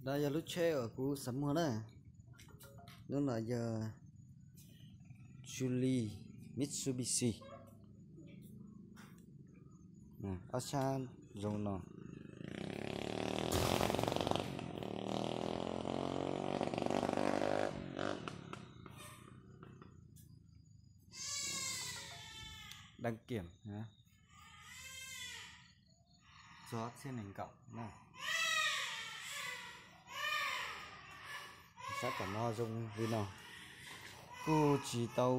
No yog lub tsheb uas kuv xav muag na. Lub no yog Julie Mitsubishi. Ob sab zoo no. Đăng kiểm hả? Gió txhiab nees nkaum na. Sab tom no zoo li no. Kuj tsis tau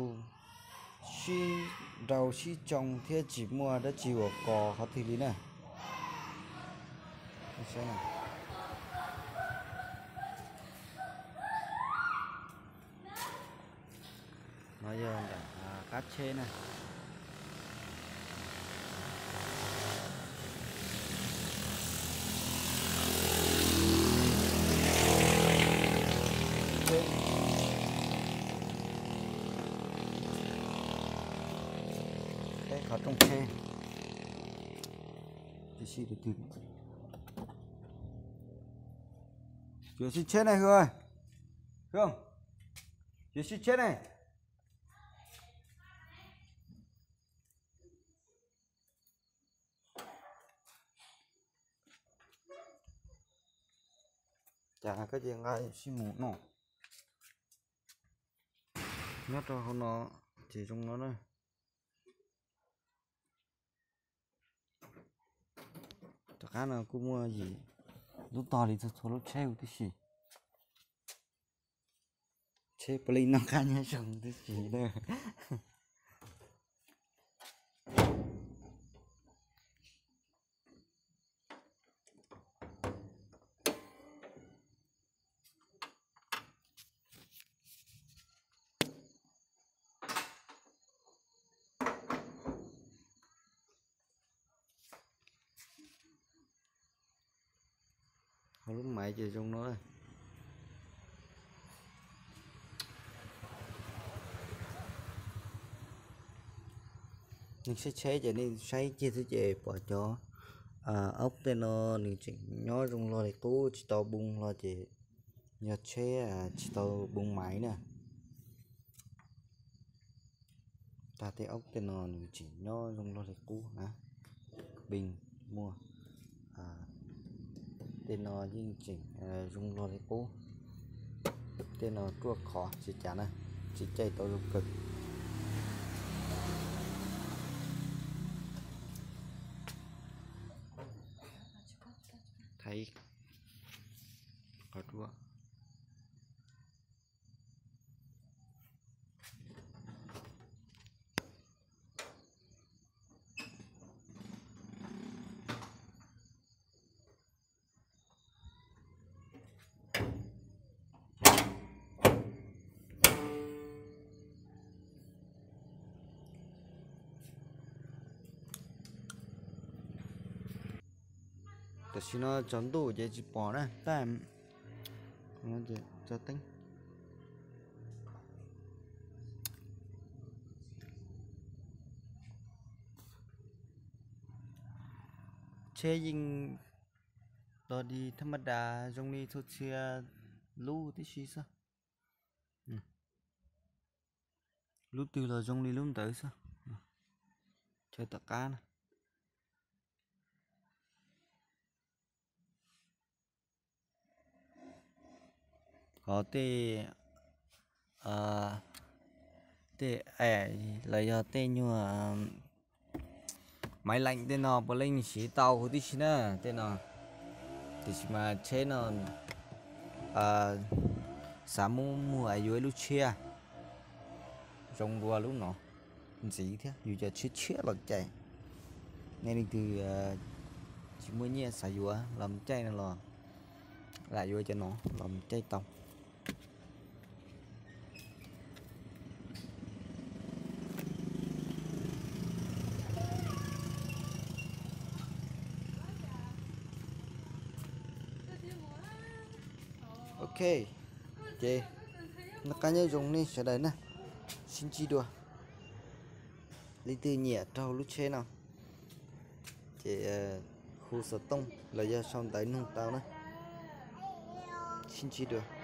sib nrau sib tsoo thiab tsis muaj dab tsi uas kos qhov twg li na. No yog ntawm qab tsheb na. Qhov rooj tsheb. Chuav si tsheb ne Hwm, Hwm, chuav si tsheb ne. Cas koj ces nqa sib mus no. Nyob rau hauv no ces zoo no na. Tom qab no kuj muaj yim lub tog li txhua txhua lub tsheb huv tib si. Tsheb puav leej noj qab nyob zoo tib si na. Hauv lub maiv ces zoo no. Nej saib tsheb ces nej saib kiag xwb ces pom cov aub tej no nws tseem nyob zoo log li qub, tsis tau boo los ces yog tsheb tsis tau boo maiv na. Tag tej aub tej no nws tseem nyob zoo log li qub na. Bees muaj, tej no yeej tseem zoo log li qub. Tej no ruaj khov tsis cas na, tsis caij tau zoo kawg. Thaij qhov ruaj. Tam sim no tsaus ntuj ces tsis pom na, tab tso teeb. Tsheb yeej los li thab maj das zoo li txhua txhia lub tib si xwb. Lub twg los zoo li lub ntawd xwb. Chaw tom qab na. Qhov tej, tej aim los yog tej nyuag maiv leem tej no puav leej siv tau huv tib si na tej no. Tiam sis mas tsheb no xav muab muag yuav ib lub tshiab zoo dua lub no ntxiv thiab, yus cov tshiab tshiab los caij. Nej leej twg tsis muaj nyiaj xav yuav los caij no los lam yuav cov no los caij tau. Ok, ces noj qab nyob zoo nej sawv daws na, sib ntsib dua. Leej twg nyiam raug lub tsheb no ces hu xov tooj los yog sau ntawv nug tau na. Sib ntsib dua.